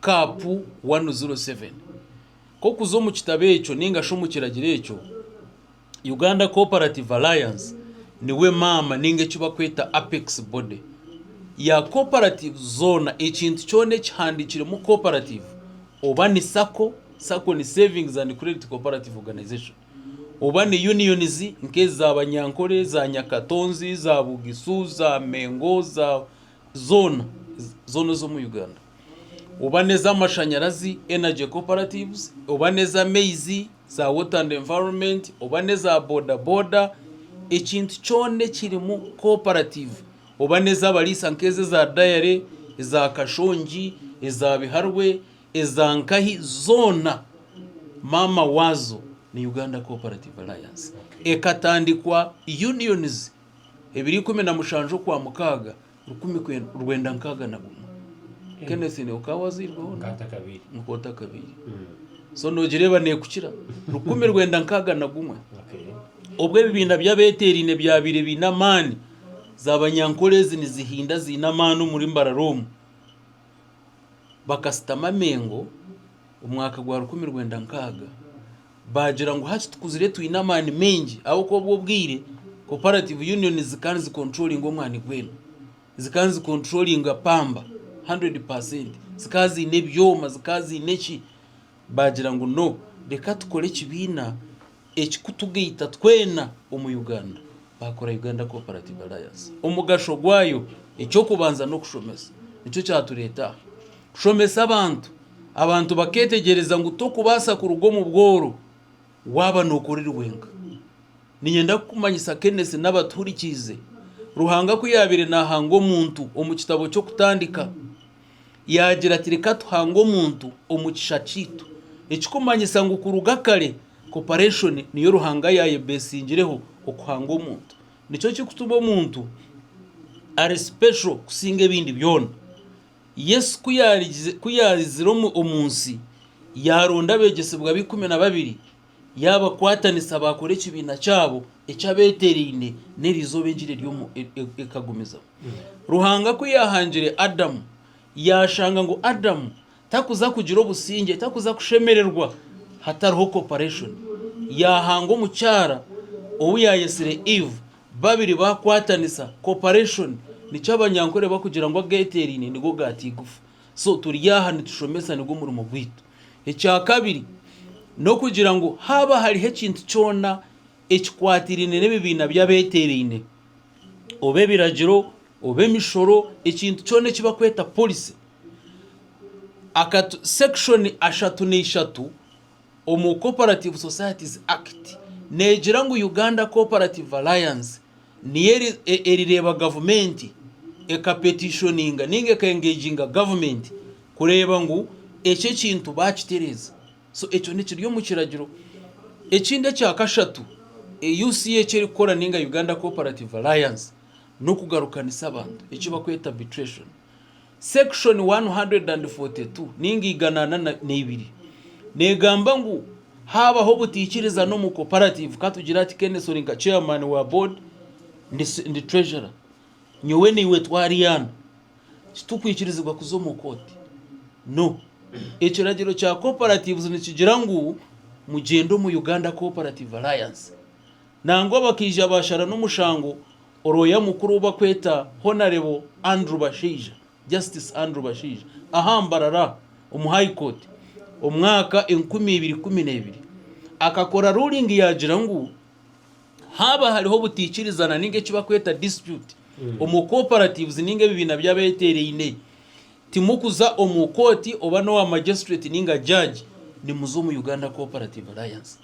Cap 107. Nk'okuza omu kitabo ekyo nainga shi omu kiragiro ekyo, Uganda Cooperative Alliance niwe maama nainga eki barikweta apex body ya cooperatives zoona. Ekintu kyona ekihandiikiremu cooperative oba ni sacco, sacco ni Savings and Credit Cooperative Organization, oba ni unions nk'ezi za Banyankore, za Nyakatonzi, za Bugisu, za Mengo, za zoona, zoona ez'omu Uganda. Oba n'ez'amashanyarazi, energy cooperatives, oba n'ez'amaizi, za water and environment, oba n'eza boda boda, ekintu kyona ekirimu cooperative, oba n'ez'abariisa nk'ezi eza dairy, eza Kashongi, eza Biharwe, eza Nkahi, zoona maama waazo ni Uganda Cooperative Alliance. Ekatandikwa unions ebiro 17 Okwamukaaga 1961. Kenneth niiwe okaba wazairweho na? Nkatakabaire. Nikwo otakabaire. So noogireeba neekukira. 1961. Obwo ebibiina by'abeeteeraine byabaire biine amaani, za Banyankore ezi nizihinda ziine amaani omuri Mbarara omu, bakasitama Mengo omwaka gwa 1960 baagira ngu hati tukuzire twine amaani maingi ahabw'okuba obwo obwire cooperative unions zikaba nizicontrollinga omwani gwena. Zikaba nizicontrollinga pamba 100%, zikaba ziine ebyoma, zikaba ziine ki. Baagira ngu no, reka tukore ekibiina ekikutugaita twena omu Uganda. Baakora Uganda Cooperative Alliance. Omugasho gwayo eky'okubanza n'okushomesa. Nikyo kyatureeta aha. Kushomesa abantu, abantu bakeetegyereza ngu tokubaasa kuruga omu bworo waaba nookora ori wenka. Niinyenda kukumanyisa Kenneth n'abatuhurikiize, Ruhanga ku yaabaire naahanga omuntu omu kitabo ky'Okutandika, Yaagira ati, Reka tuhange omuntu omu kishusha kyaitu. Ekikumanyisa ngu kuruga kare, kopareshoni niyo Ruhanga yaayebesingireho okuhanga omuntu. Nikyo kirikutuma omuntu ari special kusinga ebindi byona. Yesu ku yaizire omu nsi, yaaronda abeegyesibwa be 12, yaabakwatanisa baakora ekibiina kyabo eky'abeeteeraine n'eri izooba engiri eri omu ekagumizamu. Ruhanga ku yaahangire Adamu, yaashanga ngu Adamu takuza kugira obusingye, takuza kushemererwa hatariho cooperation. Yaahanga omukyara ou yaayetsire Eve, babiri baakwatanisa, cooperation. Nikyo Abanyankore barikugira ngu ageeteeraine nigo gaata eigufa. So turi aha nitushomesa nigwo murimo gwaitu. Ekyakabiri, n'okugira ngu haaba hariho ekintu kyona ekikwatiraine n'ebibiina by'abeeteeraine, oba ebiragiro, oba emishoro, ekintu kyona eki barikweta policy, section 33 omu Cooperative Societies Act neegira ngu Uganda Cooperative Alliance niyo erireeba gavumenti ekapetishoninga ninga eka-engaginga gavumenti kureeba ngu eki ekintu baakitereeza. So ekyo nikiri omu kiragiro. Ekindi ekya kashatu UCA eki erikukora ninga Uganda Cooperative Alliance n'okugarukanisa abantu eki barikweta arbitration. Section 142 ninga 142 negamba ngu haabaho obutaikirizana omu cooperative, katugire ati Kenneth ori nka chairman wa board ndi treasurer, nyowe naiwe twariyana, titukwikirizibwa kuza omu kooti. No. Ekiragiro kya cooperatives nikigira ngu mugyende omu Uganda Cooperative Alliance. Nangwa bakaija baashara n'omushango orooya mukuru ou bakweta Honarebo Andrew Bashaija, Justice Andrew Bashaija, aha Mbarara omu High Court omwaka 2012 akakora ruling yaagira ngu haaba hariho obutaikirizana ninga eki bakweta dispute omu cooperatives ninga ebibiina by'abeeteeraine timukuza omu kooti oba n'owa magistrate ninga judge nimuza omu Uganda Cooperative Alliance.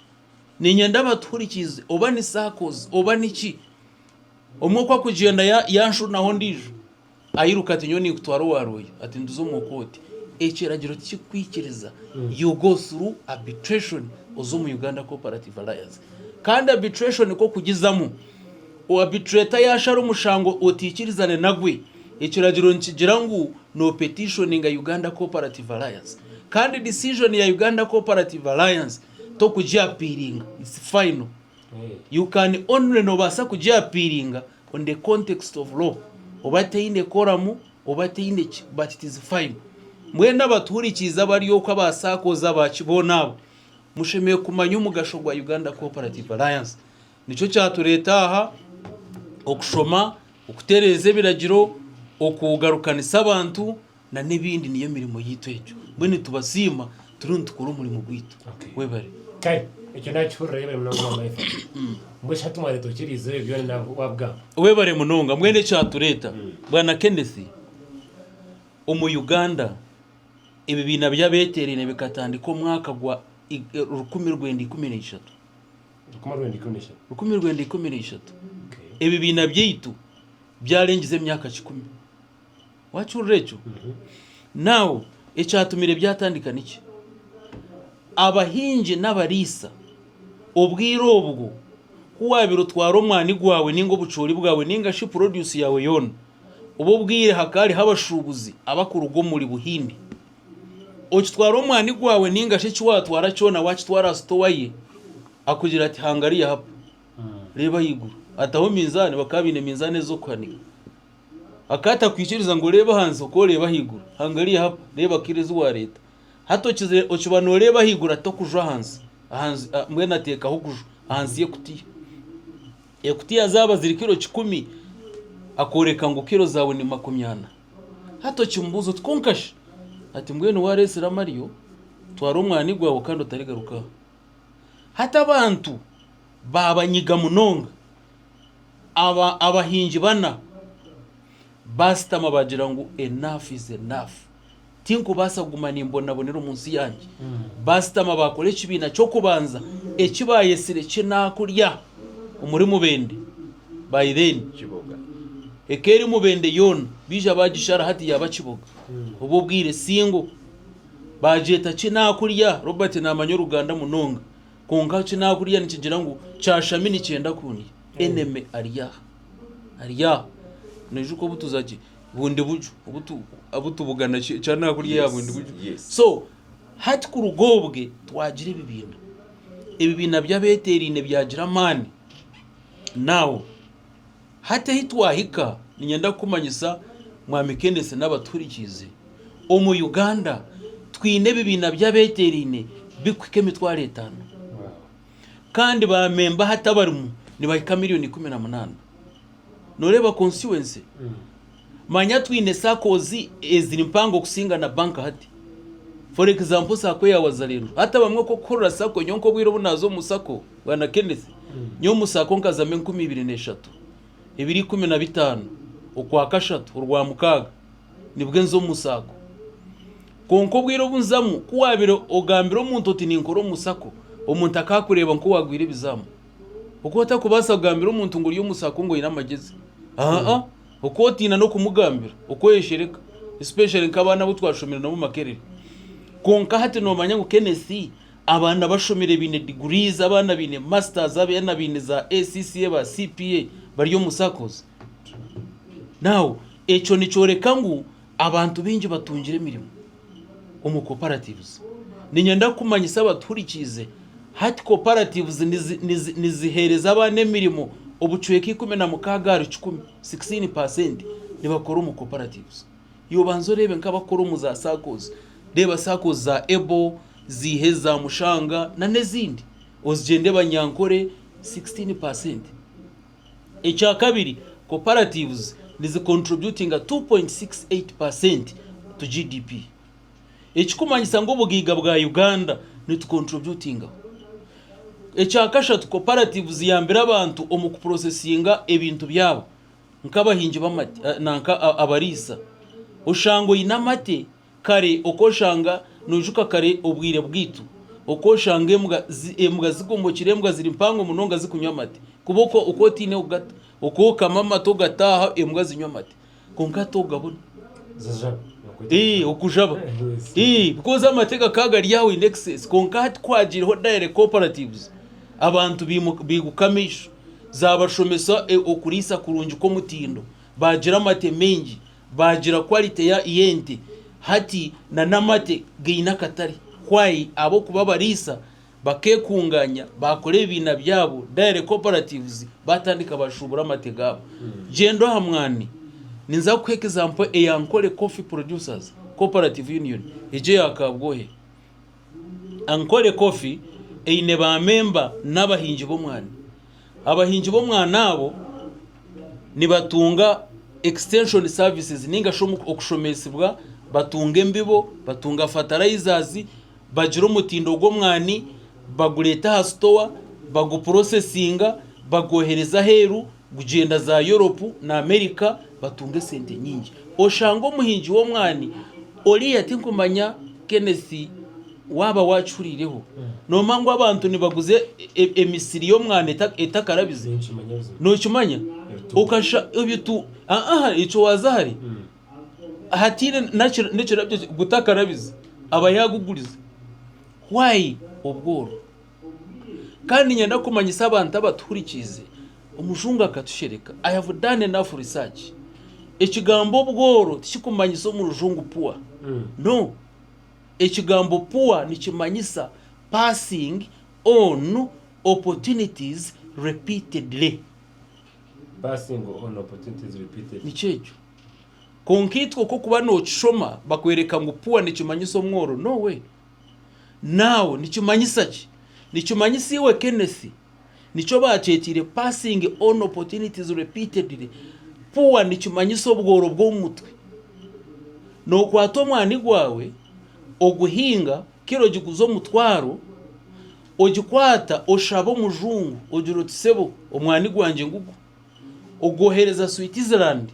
Niinyenda abatuhurikiize oba ni saccos oba niki, omwe oku akugyenda yanshunaho ondiijo airuka ati nyowe ninkutwara owa lawyer ati nituza omu kooti. Ekiragiro tikikukwikiriza, you go through arbitration oze omu Uganda Cooperative Alliance. Kandi arbitration ku okugizamu, arbitrator yaashara omushango otaikirizane nagwe, ekiragiro nikigira ngu noopetitioninga Uganda Cooperative Alliance. Kandi decision ya Uganda Cooperative Alliance tokugiapiiringa, it's final. You can only nobaasa kugiapiiringa on the context of law oba teine quorum oba teine ki but it is final. Mbwenu abatuhurikiize abari okwo aba SACCOs aba ki boona abo, mushemereire kumanya omugasho gwa Uganda Cooperative Alliance. Nikyo kyatureeta aha okushoma, okutereeza ebiragiro, okugarukanisa abantu na n'ebindi niyo mirimo yaitu egyo. Mbwenu nitubasiima turiyo nitukora omurimo gwaitu. Webare. Kare ekyo nakihurira yebare munonga maama Eva. Mbwenu shi hati mwareeta okiriize ebyo byona nabwo wabigamba? Webare munonga. Mbwenu ekyatureeta Bwana Kenneth, omu Uganda ebibiina by'abeteeraine bikatandika omwaka gwa 1913. 1913. Ebibiina byaitu byarengize emyaka kikumi. Wakihurira ekyo? Now, ekyatumire byatandika niki? Abahingi n'abariisa obwire obwo ku waabire otwara omwani gwawe ninga obucoori bwawe ninga shi produce yaawe yoona, obu obwire hakaba hariho abashuubuzi abakuruga omuri Buhindi. Okitwara omwani gwawe ninga shi eki waatwara kyona waakitwara aha sitowa ye, akugira ati hangariya hapa, reeba ahaiguru. Ataho minzaani, bakaba baine minzaani ez'okuhanika. Akaba atakwikiriza ngu oreebe ahansi oku oreeba ahaiguru. Hangariya hapa, reeba kiro ezi waareeta. Hati okizire okiba nooreeba ahaiguru ata okuju ahansi, ahansi mbwenu ateekaho okuju ahansi y'ekutiya. Ekutiya zaaba ziri kiro kikumi, akooreka ngu kiro zaawe ni makumyana. Hati okimubuuza oti kwonka shi? Ati mbwenu waareetsire amaryo, twara omwani gwawe kandi otarigaruka aha. Hati abantu baabanyiga munonga. Aba abahingi bana baasitama baagira ngu enough is enough. Tinkubaasa kuguma nimbonabonera omu nsi yangye. Baasitama baakora ekibiina ky'okubanza eki baayetsire Kinakurya omuri Mubende by then. Kiboga. Eka eri Mubende yoona baija baagishara hati yaaba Kiboga. Obwo obwire Singo. Baagyeta Kinakurya, Robert naamanya oruganda munonga. Kwonka Kinakurya nikigira ngu kyashami nikyenda kundya. Enemy ari aha. Ari aha. Noijuka obu tuza gye bundi buryo obu tu obu tubugana ki kyanakurya ya bundi buryo. Yes. So hati kuruga obwe twagira ebibiina. Ebibiina by'abeeteeraine byagira amaani. Now hati ahi twahika niinyenda kukumanyisa Mwami Kenneth n'abatuhurikiize, omu Uganda twine ebibiina by'abeeteeraine birikuhika emitwaro etaano. Kandi baamemba hati abarimu nibahika miriyoni 18. Nooreeba constituency? Manya twine SACCOs eziri mpango kusinga na banka hati. For example SACCO ya Wazalendo. Hati abamwe oku okuhurira SACCO, nyowe nk'obwire obu naaza omu SACCO, Bwana Kenneth, nyowe omu SACCO nkazamu 2003, 2015, Okwakashatu, Orwamukaaga, nibwo nza omu SACCO. Kwonka obwire obu nzamu, ku waabaire ogambira omuntu oti ninkora omu SACCO, omuntu akaakureeba nk'owaagwire ebizaamu. Oku otakubaasa kugambira omuntu ngu ori omu SACCO ngu oine amagyezi. Aa, oku otiina n'okumugambira, okweyeshereka, especially nk'abaana abu twashomire nabo Makerere. Kwonka hati noomanya ngu Kenneth, abaana bashomire baine degrees, abaana baine masters, abaana baine za ACCA, ba CPA, bari omu SACCOs. Now, ekyo nikyoreka ngu abantu baingi batungire emirimo omu cooperatives. Niinyenda kukumanyisa abatuhurikiize, hati cooperatives niziheereza abaana emirimo obucweka 16 ahari kikumi, 16%, nibakora omu cooperatives. Iwe obanze oreebe nk'abakukora omu za SACCOs, reeba SACCOs za Ebo, ziiha eza Mushanga n'ezindi, ozigyende Banyankore, 16%. Ekyakabiri, cooperatives nizi contributinga 2.68% to GDP. Ekikumanyisa ngu obugaiga bwa Uganda nitu contributingaho. Ekyakashatu, cooperatives ziyambire abantu omu ku processinga ebintu byabo nk'abahingi b'amate nanka abariisa. Oshanga oine amate Kare okoshanga noijuka kare obwire bwaitu okoshanga embwa embwa zigomokire embwa ziri mpango munonga zikunywa amate kuba oko oku otiine kugata okokama amate ogataaha embwa zinywa amate kwonka hati ogabona Zijaba. Ee, okujaba Ee, because amate gakaba gari aho in excess kwonka hati ku hagiireho dairy cooperatives abantu biimuka biiguka amaisho zabashomesa e- okuriisa kurungi kw'omutindo bagira amate maingi Baagira quality ya y'ente hati na n'amate gaine akatare. Why? Ahabw'okuba abariisa bakeekunganya baakora ebibiina byabo, dairy cooperatives, baatandika baashuubura amate gaabo. Gyenda aha mwani, ninza kukuha example eya Ankole Coffee Producers. Cooperative Union egyo eya Kabwohe. Ankole Coffee eine ba memba n'abahingi b'omwani. Abahingi b'omwani abo nibatunga extension services ninga shi okushomesibwa, batunga embibo, batunga fertilizers, bagira omutindo gw'omwani, bagureeta aha sitowa, bagupurosesinga, bagwohereza aheeru, gugyenda za Europe na America, batunga esente nyingi. Oshanga omuhingi w'omwani oriya tinkumanya Kenneth waaba waakihuriireho, noomanya ngu abantu nibaguza emisiri y'omwani etakarabize? Nookimanya? Ebitu, aa ekyo waaza hare, hataine n'ekirabyo gutakarabize aba yaagugurize. Why? Obworo. Kandi niinyenda kumanyisa abantu abatuhurikiize, omujungu akatushereka. I have done enough research. Ekigambo obworo tikikumanyisa omu rujungu poor. No. Ekigambo poor nikimanyisa passing on opportunities repeatedly. Passing on opportunities repeatedly. Nikyo ekyo. Kwonka itwe oku okuba nookishoma bakworeka ngu poor nikimanyisa omworo. No way. Now nikimanyisa ki? Nikimanyisa iwe Kenneth, nikyo baakyetiire passing on opportunities repeatedly. Poor nikimanyisa obworo bw'omu mutwe. Nookwata omwani gwawe oguhinga, kiro ogiguza omutwaro, ogikwata oshaba omujungu ogira oti sebo omwani gwangye ngugu. Ogwohereza Switzerland,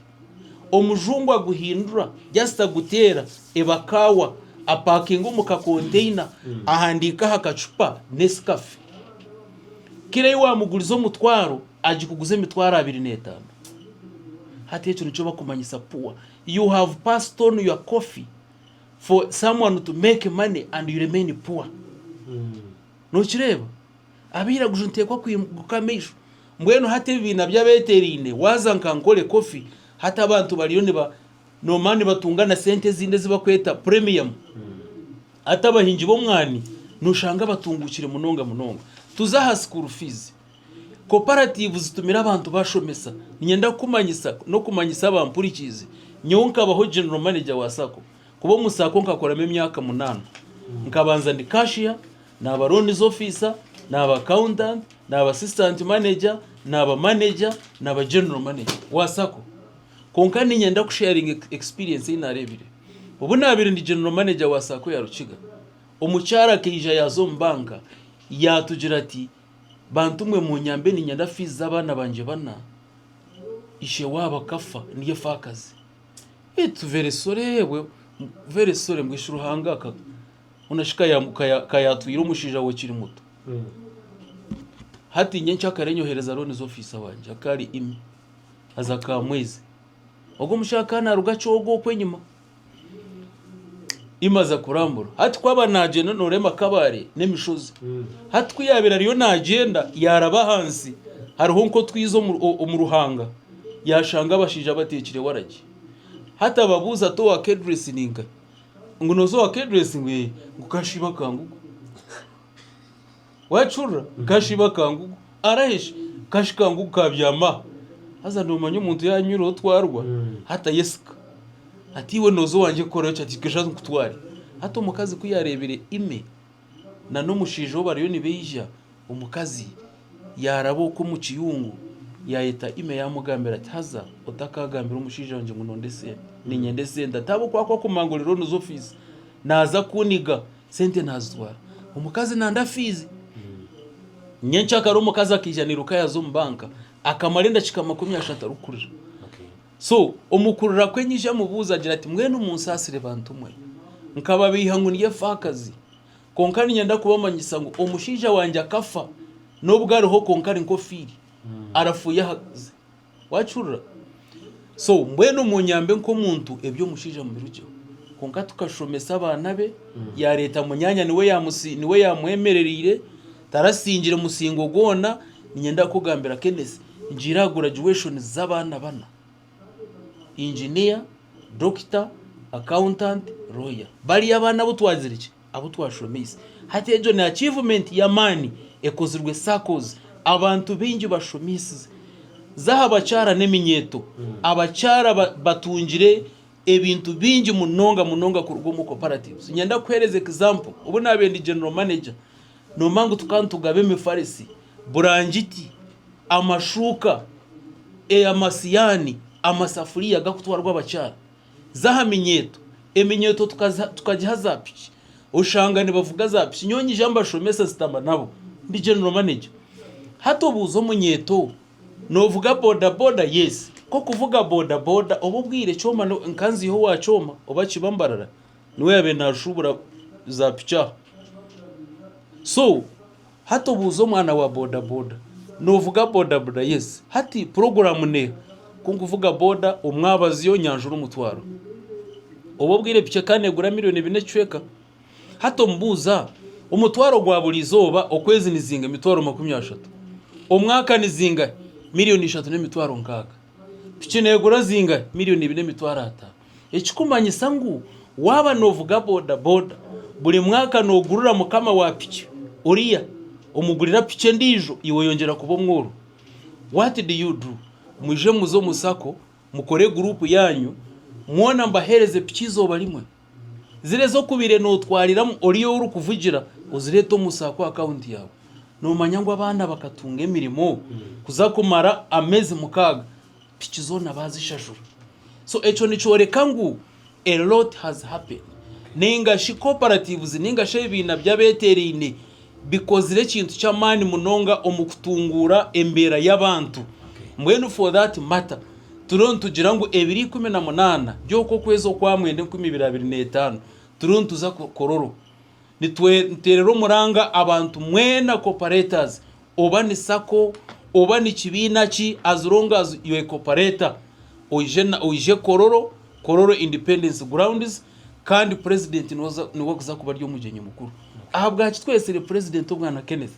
omujungu aguhindura just aguteera eba kaawa, apakinga omu kakonteina, ahandiika aha kacupa Nescafe. Kiro ei waamuguriza omutwaro, agikuguza emitwaro 25. Hati ekyo nikyo bakumanyisa poor. You have passed on your coffee for someone to make money and you remain poor. Nokireeba? Abairaguju niteekwa kwimuka amaisho. Mbwenu hati ebibiina by'abeeteeraine waaza nka Nkore Coffee, hati abantu bariyo niba noomanya nibatunga na sente ezindi ezi barikweta premium. Hati abahingi b'omwani nooshanga batunguukire munonga munonga. Tuze aha school fees. Cooperative zitumire abantu bashomesa. Niinyenda kukumanyisa n'okumanyisa abampurikiize, nyowe nkabaho general manager wa sacco. Kuba omu sacco nkakoramu emyaka munaana. Nkabanza ndi cashier, Naaba loans officer, naaba accountant, naaba assistant manager, naaba manager, naaba general manager wa sacco. Kwonka niinyenda kusharinga experience ei naareebire. Obu naabaire ndi general manager wa sacco ya Rukiga, omukyara akaija yaaza omu banka yaatugira ati, Bantu mwe munyambe niinyenda fees z'abaana bangye bana, ishe waabo akafa ndi efaakazi. Beitu very sorry, very sorry mbwenu shi Ruhanga aka. Hoona shi ka yaatwire omushaija we okiri muto. Hati nyencakare nyohereza loans officer wangye akari imi aza Kamwezi. Ogwo omushaija akaba naaruga Kyoga okwo enyima. Imi aza kurambura. Hati ku aba naagyenda nooreeba Kabale n'emishozi. Hati ku yaabaire ariyo naagyenda yaaraba ahansi hariho nk'otwizi omu ruhanga yaashanga abashaija bateekire waragi. Hati ababuuza ati owa Kedresi ni nkahi? Ngu nooza owa Kedresi ngu ee, ngu kashiiba kangugu. Waakihurira? Kashiiba kangugu. Arahe shi? Kashi kangugu kabyama aha. Haza noomanya omuntu yaanywire otwarwa, hati ayesika. Ati iwe nooza owangye kukorayo ki? Ati ija nkutware. Hati omukazi ku yaareebire ime na n'omushaija ou bariyo nibaija, omukazi yaaraba okwo omu kiyungu yaayeta ime yaamugambira ati, Haza otakaagambira omushaija wangye ngu nonda esente, niinyenda esente. Ati ahabw'okuba ku akumangurira onu ofiisi naaza kuniga, sente naazitwara. Omukazi nanda fiizi. Nyenkyakare omukazi akaija nairuka yaaza omu banka, akamara endakiika 30 arikurira. So, omu kurira kwe nyija amubuuza agira ati, Mbwenu munsaasire bantu mwe, nkababeiha ngu ndi efaakazi. Kwonka niinyenda kubamanyisa ngu omushaija wangye akafa, n'obu ariho kwonka ari nk'ofiire. Arafuuye ahagaze. Waakihurira? So, mbwenu munyambe nk'omuntu eby'omushaija mubirugyeho. Kwonka tukashomesa abaana be, yaareeta munyaanya niwe yaamusi niwe yaamwemerereire, tarasingire musingo gwona. Niinyenda kukugambira Kenneth, ngiire aha graduation z'abaana bana. Engineer, doctor, accountant, lawyer. Bariya abaana abu twagizire ki? Abu twashomeise. Hati egyo ni achievement y'amaani ekozirwe SACCOs. Abantu baingi bashomeisize. Za aha bakyara n'eminyeeto. Abakyara batungire. ebintu bingi munonga munonga kuruga omu cooperatives. Niinyenda kukuheereza example, obu naabaire ndi general manager, noomanya ngu tukaba nitugaba emifarisi, burangiti, amashuuka, amasiyaani, amasafuriya gakutwarwa abakyara. Za aha minyeeto, eminyeeto tukagiha za piki, oshanga nibavuga za piki, nyowe nyija mbashomesa nsitama nabo, ndi general manager. Hati obuuza omunyeeto, Noovuga bodaboda? Yes. Nk'okuvuga bodaboda obu obwire kyoma nka nziiha owa kyoma oba kiba mbarara niwe yaabaire naashuubura za piki aho. So hati obuuza omwana wa bodaboda, noovuga bodaboda? Yes. Hati puroguraamu neeha? Ku nkuvuga boda omwabazyo nyanjura omutwaro. Obu obwire piki ekaba neegura miriyoni ibiri n'ekicweka. Hati omubuuza, omutwaro gwa buri izooba okwezi ni zinga? Emitwaro 30. Omwaka ni zingahi? Miriyoni ishatu n'emitwaro 60. Piki neegura zingahi? Miriyoni ibiri n'emitwaro ataano. Ekikumanyisa ngu waaba noovuga bodaboda, buri mwaka noogurira mukama wa piki oriya, omugurira piki endiijo, iwe oyongyera kuba omworo. What do you do? Mwije muze omu sacco, mukore guruupu yaanyu, mwona mbaheereze piki eizooba rimwe. Ziri ez'okubaire nootwariramu oriya ou orikuvugira ozireete omu sacco akawunti yaawe. Noomanya ngu abaana bakatunga emirimo kuza kumara ameezi mukaaga piki zoona baazishashura. So ekyo nikyoreka ngu a lot has happened nainga shi cooperatives nainga shi ebibiina by'abeeteeraine bikozire ekintu ky'amaani munonga omu kutunguura embeera y'abantu. Mbwenu for that matter turiyo nitugira ngu ebiro 18 by'okw'okwezi okwamwenda 2025 turiyo nituza Kololo. Nituteerera omuranga abantu mwena cooperators oba ni sacco oba ni kibiina ki as long as you are a cooperator oije Kololo, Kololo Independence Grounds kandi Purezidenti niwe arikuza kuba ari omugyenyi mukuru. Ahabwaki twesire Purezidenti Obwana Kenneth?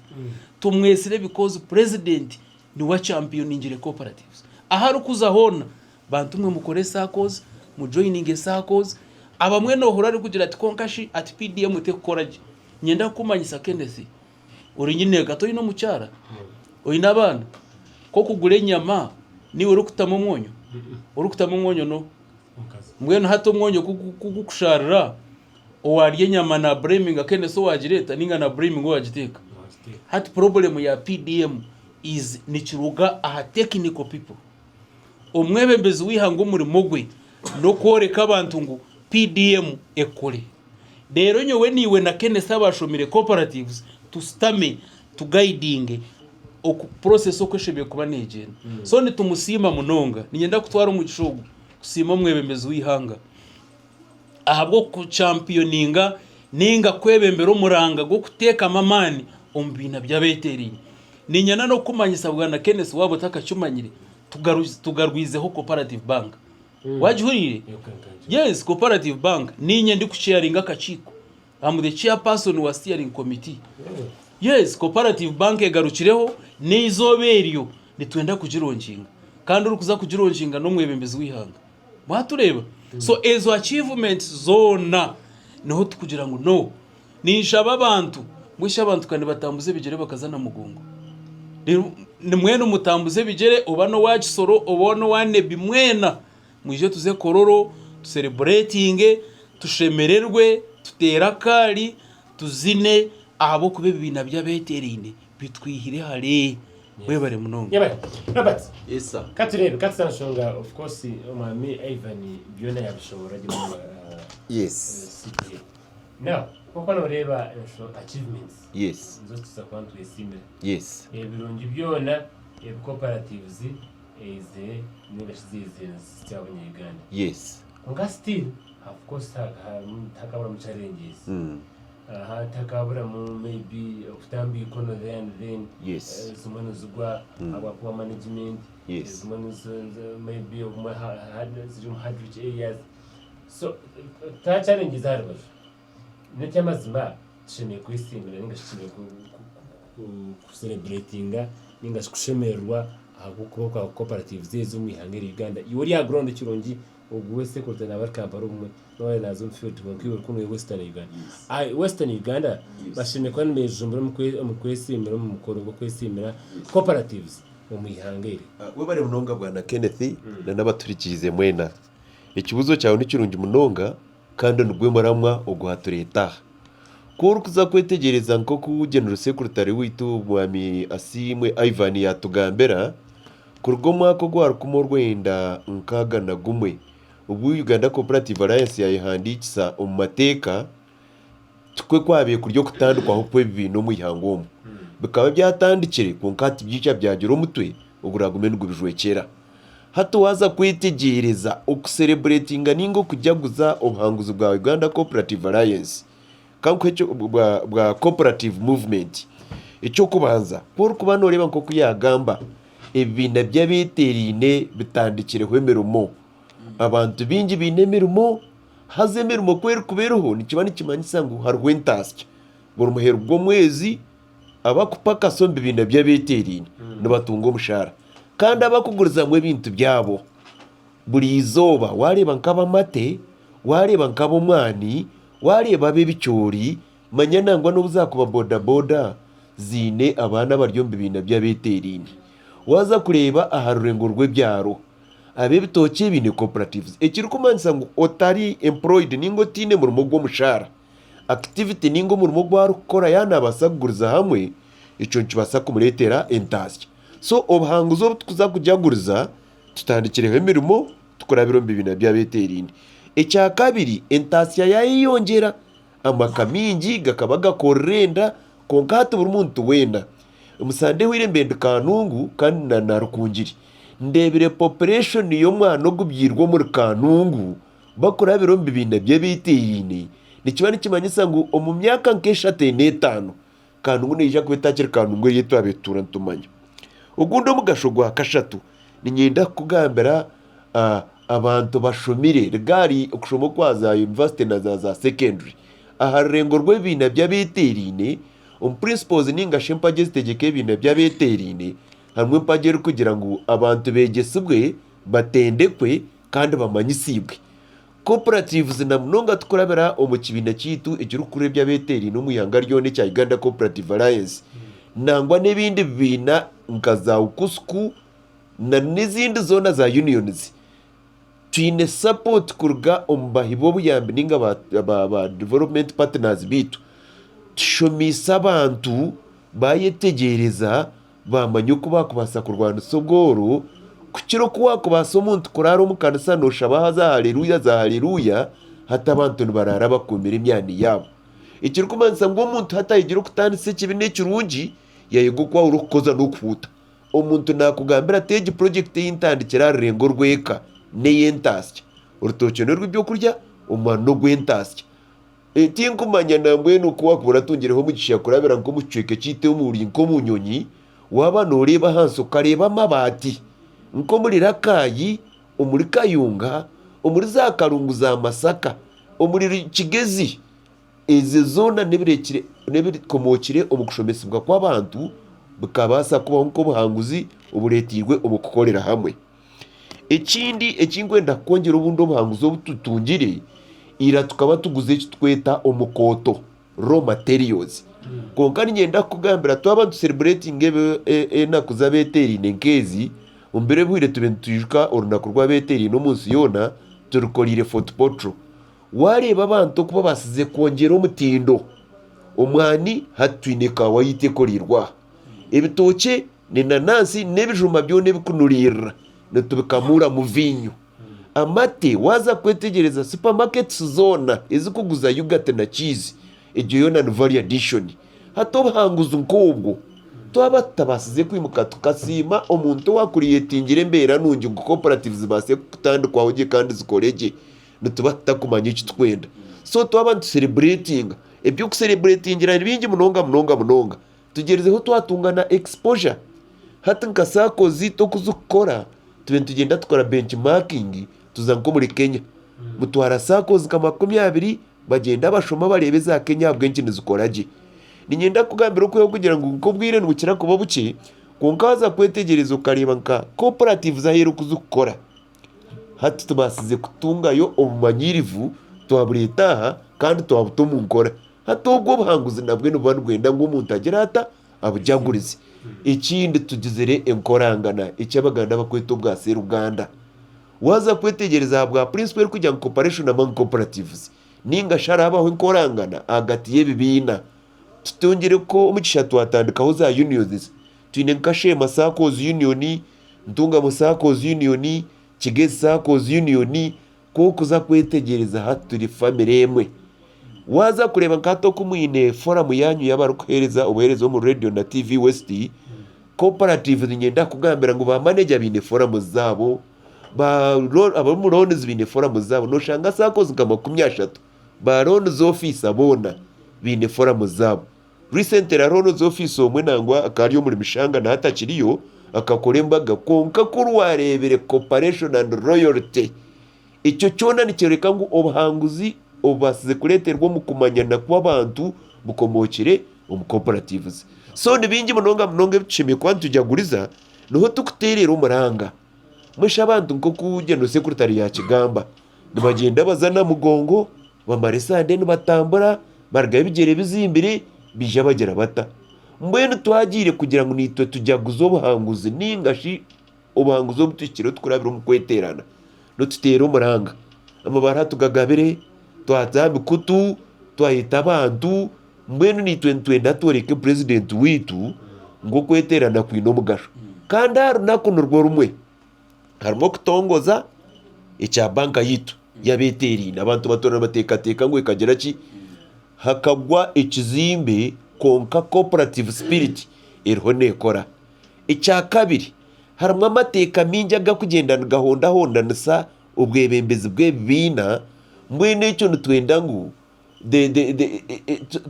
Tumwesire because Purezidenti niwe achampioningire cooperatives. Ahu arikuza hoona, bantu mwe mukore SACCOs, mujoininge SACCOs. Abamwe noohurira arikugira ati kwonka shi ati PDM terikukora gye. Niinyenda kukumanyisa Kenneth, ori nyineeka toine omukyara? Oine abaana? Nk'okugura enyama, niiwe orikutamu omwonyo? Orikutamu omwonyo n'oha? Mbwenu hati omwonyo ku gukushaarira, owaarya enyama na bureminga Kenneth owaagireeta nainga na bureminga owaagiteeka? Hati purobulemu ya PDM is nikiruga aha technical people. Omwebembezi w'eihanga omurimo gwe n'okworeka abantu ngu PDM ekore. Reero nyowe naiwe na Kenneth abaashomire cooperatives tusitame tugayidinge oku process oku eshemereire kuba neegyenda. So nitumusiima munonga. Niinyenda kutwara omugisha ogu kusiima omwebembezi w'eihanga ahabw'okukyampiyoninga nainga kwebembera omuranga gw'okuteekamu amaani omu bibiina by'abeeteeraine. Niinyenda n'okukumanyisa Bwana Kenneth waaba otakakimanyire, tugarwizeho Cooperative Bank. Waagihuriire? Yes, Cooperative Bank. Niinye ndikucheyaringa akakiiko. I'm the chairperson wa steering committee. Yes, Cooperative Bank egarukireho n'eizooba eryo nitwenda kugironkinga kandi orikuza kugironkinga n'omwebembezi w'eihanga. Mwatureeba? So ezo achievements zoona niho tukugira ngu no. Ninshaba abantu, mbwenu shi abantu ka nibatambuza ebigyere bakaza Namugongo? Reero mwena mutambuze ebigyere oba n'owa Kisoro oba n'owa Nebbi mwena Mwije tuze Kololo tusereburetinge, tushemererwe, tuteere akaari, tuzine ahabw'okuba ebibiina by'abeeteeraine bitwihire hare. Mwebare munonga. Yebare. Robert, Yes sir. katureebe katuza nshonga of course omwami Ivan byona yabishoboora gye munonga Yes. CPA. Now, nk'oku noreeba achievements Yes. nizo tuza kuba nitwesiimira. Yes. Ebirungi byona ebi cooperatives eizire ninga shi zaizire nizitsya abanya Uganda. Yes. Kwonka still of course tihakaburamu challenges. Aha tihakaburamu maybe okutamba eikono there and then. Yes. Zimwe nizigwa ahabwa poor management. Yes. Zimwe maybe obumwe ziri omu hard rich areas. So ta challenges aha rubaju. N'eky'amazima tushemereire kwesiimira ninga shi tushemereire kusereburetinga ninga shi kushemererwa ahabw'okubaho kwa cooperatives ezi omu ihanga erya Uganda. Iwe ori aha ground kirungi ogu we secretary naaba ari Kampala obumwe n'obu araabe naaza omu field kwonka iwe ori kunu ori Western Uganda. Western Uganda bashemereire kuba nibeejumbira omu kwesiimira omu mukoro gw'okwesiimira cooperatives omu ihanga eri. Webare munonga Bwana Kenneth na n'abaturikirize mwena. Ekibuuzo kyawe ni kirungi munonga kandi nigwo muramwa ogwatureeta aha. Ku orikuza kwetegyereza nk'oku General Secretary waitu Mwami Asiimwe Ivan yaatugambira, kuruga omwaka ogwa rukumi orwenda 61 obu Uganda Cooperative Alliance yaayehandiikisa omu mateeka, tikwo kwabaire kuri okutandikwaho kw'ebibiina omu ihanga omu. Bikaba byatandikire kwonka hati byaija byagira omutwe oguragume nigubijwekyera. Hati waaza kwetegyereza okusereburetinga nainga okujaguza obuhanguzi bwa Uganda Cooperative Alliance, ka nkuhe ekyo bwa bwa cooperative movement. Eky'okubanza, ku orikuba nooreeba nk'oku yaagamba, ebibiina by'abeeteeraine bitandikireho emirimo. Abantu baingi baine emirimo, haza emirimo ku erikuba eriho nikiba nikimanyisa ngu hariho entaasya. Buri muheru gw'omwezi abakupakasa omu bibiina by'abeeteeraine nibatunga omushaara. Kandi abakugurizamu ebintu byabo buri izooba waareeba nk'ab'amate, waareeba nk'ab'omwani, waareeba ab'ebicoori, manya nangwa n'obu zaakuba bodaboda ziine abaana abari omu bibiina by'abeeteeraine. Waaza kureeba aha rurengo rw'ebyaro, ab'ebitookye baine cooperatives ekirikumanyisa ngu otari employed nainga otaine murimo gw'omushaara, activity nainga omurimo ogu arikukora yaaba naabaasa kuguriza hamwe, ekyo nikibaasa kumureetera entaasya. So obuhanguzi obu turikuza kujaguriza tutandikireho emirimo tukurabira omu bibiina by'abeeteeraine. Ekyakabiri entaasya yaayeyongyera, amaka maingi gakaba gakorera enda kwonka hati buri muntu weena. Omu sande ehweire mbaire ndi Kanungu kandi na Rukungiri, ndeebire population y'omwana ogubyairwe omuri Kanungu bakurabira omu bibiina by'abeeteeraine, nikiba nikimanyisa ngu omu myaka nk'eshatu ena etaano, Kanungu neija kuba etakiri Kanungu ei twabaire tutuura nitumanya. Ogundi omugasho gwa kashatu, niinyenda kukugambira abantu bashomire rigaari okushoma okwa za yunivasite na za sekendure, aha rurengo rw'ebibiina by'abeeteeraine, omu principles nainga shi empagi ezitegyeka ebibiina by'abeeteeraine, harimu empagi erikugira ngu abantu beegyesibwe, batendekwe kandi bamanyisibwe. Cooperatives na munonga tukurabira omu kibiina kyaitu ekirikukurira eby'abeeteeraine omu ihanga ryona ekya Uganda Cooperative Alliance nangwa n'ebindi bibiina nka za UKUSCU na n'ezindi zoona za unions, twine support kuruga omu bahi b'obuyambi nainga ba, ba, ba development partners baitu. Tushomeise abantu baayetegyereza baamanya oku baakubaasa kurwanisa obworo, kukira oku waakubaasa omuntu kuraara omu kanisa nooshaba aha za haleluya za haleluya, hati abantu nibaraara bakuumire emyani yaabo. Ekirikumanyisa ngu omuntu hati ayegire okutaanisa ekibi n'ekirungi, yaayega okwahura okukoza n'okuhuuta. Omuntu naakugambira ati egi purojekiti ei ntandikire aha rurengo rw'eka n'ey'entaasya. Orutookye n'orw'ebyokurya, omwani n'ogw'entaasya. Tinkumanya nambwenu oku wakuba oratungireho omugisha kurabira nk'omu kicweka ekyaitu omu ori nk'omu nyonyi, waaba nooreeba ahansi okareeba amabaati nk'omuri Rakai, omuri Kayunga, omuri za Karungu za Masaka, omuri Kigezi, ezo zoona n'ebireekire n'ebikomookire omu kushomesibwa kw'abantu bikabaasa kubaho nk'obuhanguzi obureeteirwe omu kukorera hamwe. Ekindi eki nkwenda kukwongyera obundi obuhanguzi obu tutungire, ira tukaba tuguza eki tukweta omukooto, raw materials. Kwonka niinyenda kukugambira twaba nitusereburetinga enaku z'abeeteeraine nk'ezi, omu biro ebihweire tube nitwijuka orunaku rw'abeeteeraine omu nsi yoona, turukoreire Fort Portal. Waareeba abantu oku babaasize kwongyera omutindo, omwani hati twine kaawa yaitu ekoreirwe aha. Ebitookye n'enanansi n'ebijuma byona ebikunuririra nitubikamuuramu viinyo. Amate waaza kwetegyereza supamaketi zoona ezikuguza yogati na cheese egyo yoona ni value addition. Hati obuhanguzi nk'obwo twaba tutabaasize kwimuka tukasiima omuntu owakuriyetingira embeera nungi ngu cooperative zibaase kutandikwaho gye kandi zikore gye, nituba tutakumanya eki tukwenda. So twaba nitusereburetinga, eby'okusereburetingira ni bingi munonga munonga munonga. Tugyerizeho twatunga na exposure. Hati nka saako zaitu oku zikukora, tube nitugyenda tukora benchmarking tuza nk'omuri Kenya. Mutwara saccos nka 20 bagyenda bashoma bareeba eza Kenya ahabw'enki nizikora gye. Niinyenda kukugambira okwihaho kugira ngu nk'obwire nibukira kuba bukye, kwonka waaza kwetegyereza okareeba nka cooperatives ahu eri kuzikukora, Hati tubaasize kutungayo obumanyirivu twabureeta aha kandi twabuta omu nkora. Hati obwo obuhanguzi nabwo nibuba nibwenda ngu omuntu agire ata? Abujagurize. Ekindi tugizire enkorangana eki Abaganda barikweta obwa Seruganda. Waaza kwetegyereza ahabwa principle erikugira ngu cooperation among cooperatives ninga shi harabaho enkorangana ahagati y'ebibiina. Tutungire ko omugisha twatandikaho za unions, twine nka Sheema Saccos Union, Ntungamo Saccos Union, Kigezi Saccos Union, ku orikuza kwetegyereza hati turi famire emwe. Waaza kureeba nka hati oku mwine foramu yaanyu y'abarikuheereza obuheereza omu reediyo na TV West, cooperatives niinyenda kukugambira ngu ba manager baine foramu zaabo, ba ab'omu loans baine foramu zaabo, nooshanga saccos nka 30 ba loans officer boona baine foramu zaabo. Recently hariho loans officer omwe nangwa akaba ari omuri Mishanga na hati akiriyo, akakora embaga kwonka kuri waareebire cooperation and loyalty Ekyo kyona nikyoreka ngu obuhanguzi obubaasize kureeterwa omu kumanyana kw'abantu bukomookire omu cooperatives. So ni bingi munonga munonga ebi tushemereire kuba nitujaguriza, niho turikuteerera omuranga. Mbwenu shi abantu nk'oku General Secretary yaakigamba, nibagyenda baza Namugongo, bamara esande nibatambura, barugayo ebigyere bizimbire, baija bagira bata? Mbwenu twagiire kugira ngu naitwe tujaguze obuhanguzi nainga shi Obuhanguzi obu tuhikireho tukurabira omu kweteerana, nituteera omuranga. Amabaruha tugagabire, twata aha mikutu, twayeta abantu, mbwenu naitwe nitwenda tworeke purezidenti waitu ngu okweteerana kwine omugasho. Kandi aha runaku nirwo rumwe, harimu okutongoza ekya banka yaitu y'abeeteeraine. Abantu batuura nibateekateeka ngu ekagira ki? Hakagwa ekizimbe kwonka cooperative spirit eriho neekora. Ekyakabiri, harimu amateeka maingi agarikugyenda nigahondahondanisa obwebembezi bw'ebibiina, mbwenu ekyo nitwenda ngu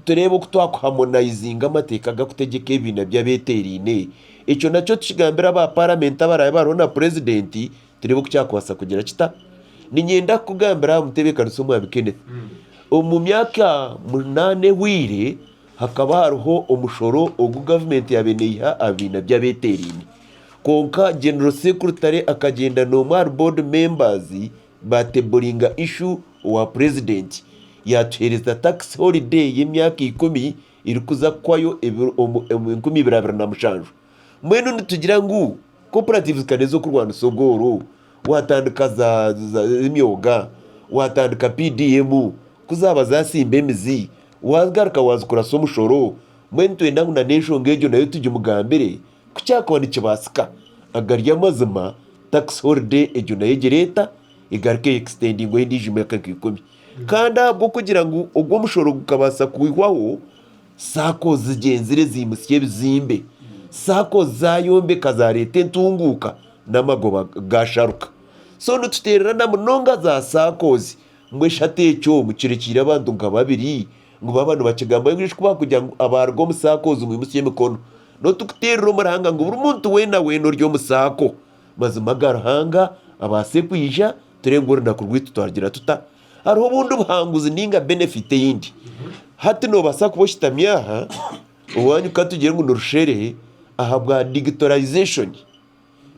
tureebe oku twakuhamonayizinga amateeka agarikutegyeka ebibiina by'abeeteeraine. Ekyo nakyo tukigambire aba paramenti abaraabe bariho na purezidenti tureebe oku kyakubaasa kugira kita. Niinyenda kukugambira aha mutebeekanisa Omwami Kenneth, omu myaka munaana ehweire, Hakaba hariho omushoro ogu gavumenti yaabaire neiha aha bibiina by'abeeteeraine. Kwonka General Secretary akagyenda n'omwe ahari board members baateburinga issue owa Purezidenti yaatuheereza tax holiday y'emyaka ikumi erikuza kuhwayo omu 2027. Mbwenu nitugira ngu cooperatives ka n'ez'okurwanisa obworo, waatandika za emyoga, waatandika PDM, ku zaaba zaasimba emizi, waagaruka waazikurasa omushoro, mbwenu nitwenda ngu n'enshonga egyo nayo tugimugambire ku kyakuba nikibaasika. Agari amazima, tax holiday egyo nayo egire eta? Egaruke eyekisitendingweho endiijo myaka nka ikumi. Kandi ahabw'okugira ngu ogwo omushoro gukabaasa kwihwaho, Saccos zigyenzire ziimutsya ebizimbe, Saccos zaayombeka zaareeta entunguuka n'amagoba gaasharuka. So nituteerera na munonga za Saccos ngu eshatu ekyo mukirekiire abantu nka babiri ngu baaba nibakigamba ngu ku baakugira ngu abaaruga omu Saccos mwimutsye emikono. N'otukuteerera omuranga ngu buri muntu weena weena ori omu Sacco mazima ga Ruhanga abaase kwija turebe ngu orunaku rwaitu twarugira tuta. Hariho obundi buhanguzi ninga benefit eyindi. Hati nobaasa kuba oshutami aha, owanyu katugire ngu ni Rushere, ahabwa digitalization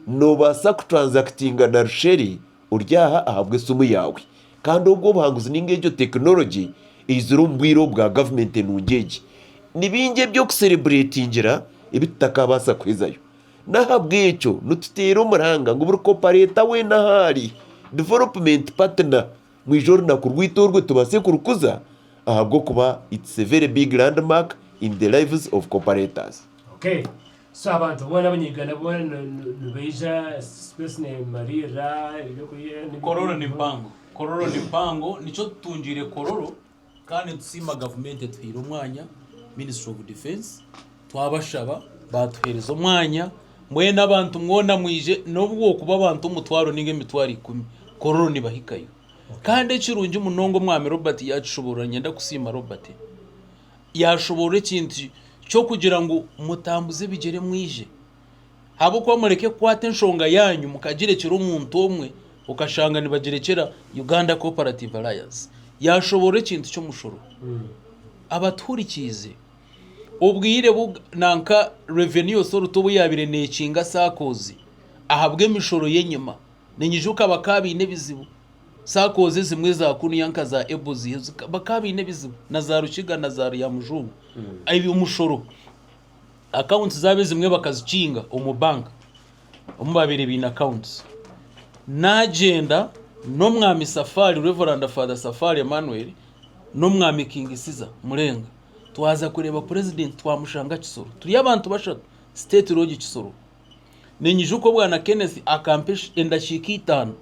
nobaasa kutranzactinga na Rushere ori aha ahabw'esimu yaawe. Kandi obwo obuhanguzi ninga egyo tekinologi eizire omu bwire obu bwa gavumenti enungi egi. Ni bingi eby'okusereburetingira ebi tutakabaasa kuhezayo. N'ahabw'ekyo nituteera omuranga ngu buri kopareeta weena ahu ari, development partner, mwije orunaku rwaitu orwo tubaase kurukuza ahabw'okuba it's a very big landmark in the lives of cooperators. Okay. So abantu boona abanyayuganda boona nibaija space nemariirira ebyokurya Kororo ni mpango. Kororo ni mpango nikyo tutungiire Kororo Kandi nitusiima gavumenti etuhaire omwanya, Ministry of Defence, twabashaba baatuheereza omwanya, mbwenu abantu mwona mwije n'obu bwokuba abantu omutwaro ninga emitwaro ikumi, Kololo nibahikayo. Kandi ekirungi munonga Omwami Robert yaakishoboorora, niinyenda kusiima Robert, yaashoboorora ekintu ky'okugira ngu mutambuze ebigyere mwije. Ahabw'okuba mureke kukwata enshonga yaanyu mukagirekyera omuntu omwe okashanga nibagirekyera Uganda Cooperative Alliance. Yaashoboorora ekintu ky'omushoro. Abatuhurikiize, obwire bu nanka Revenue Authority obu yaabaire neekinga SACCOs ahabw'emishoro y'enyima, ninyijuka bakaba baine ebizibu. SACCOs ezimwe eza kunuya nka za Ebuzi bakaba baine ebizibu na za Rukiga na za Ryamujungu. Omushoro. Accounts zaabo ezimwe bakazikinga omu bank omu baabaire baine accounts. Naagyenda n'omwami Safari, Rev. Father Safari Emmanuel, n'omwami King Caesar Murenga. Twaza kureeba Purezidenti twamushanga Kisoro. Turi abantu bashatu, State Lodge Kisoro. Ninyijuka obwana Kenneth akampa endakiika itaano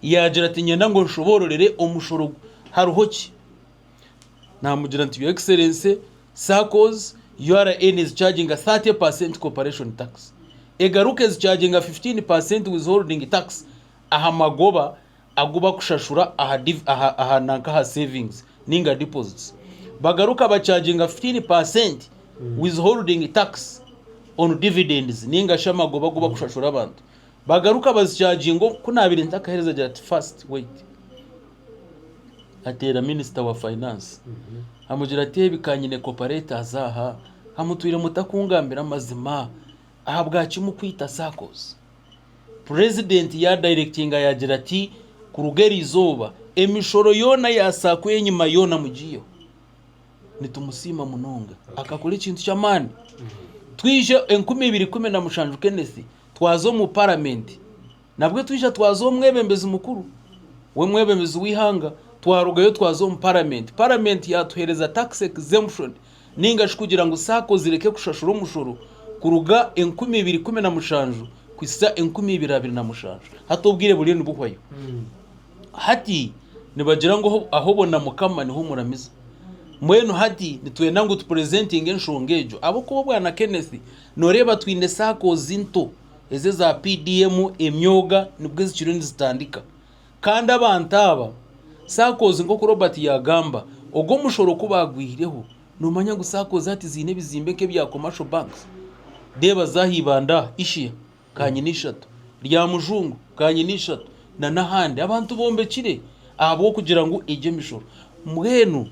yaagira ati niinyenda ngu onshoboororere omushoro hariho ki? Naamugira nti Your Excellency, SACCOs, URN is charging 30% corporation tax. Egaruka ezicharginga 15% withholding tax aha magoba agu bakushashura aha aha aha nanka aha savings ninga deposits. Bagaruka bacharginga 15% withholding tax on dividends ninga shi amagoba agu bakushashura abantu. Bagaruka bazicharginga ku naabaire ntakaheereza agira ati first wait. Ateera minisita wa finance amugira ati ebi ka nyine cooperators aha amutwire mutakungambira amazima ahabwaki mukwita SACCOs? Purezidenti yaadayirekitinga yaagira ati, Kuruga eri izooba, emishoro yoona ya saako ey'enyima yoona mugiiheho. Nitumusiima munonga. Akakora ekintu ky'amaani. Twija 2017 Kenneth, twaza omu paramenti. Nabwo twija twaza omwebembezi mukuru, we mwebembezi w'eihanga, twarugayo twaza omu paramenti. Paramenti yaatuheereza tax exemption Nainga shi kugira ngu saako zireke kushashura omushoro kuruga 2017 kuhitsya 2027. Hati obwire buriyo nibuhwayo. Hati nibagira ngu ah'obona Mukama niho omuramiza. Mbwenu hati nitwenda ngu tupurezentinge enshonga egyo ahabw'okuba Bwana Kenneth nooreeba twine saacos nto ezi eza PDM, emyoga nibwo zikiriyo nizitandika. Kandi abantu aba SACCOs nk'oku Robert yaagamba, ogwo omushoro ku baagwihireho, noomanya ngu SACCOs hati ziine ebizimbe nk'ebya commercial banks? Reeba za aha Ibanda aha, Ishia, kanyina ishatu, Ryamujungu, kanyina ishatu, na n'ahandi. Abantu bombekire ahabw'okugira ngu egyo emishoro. Mbwenu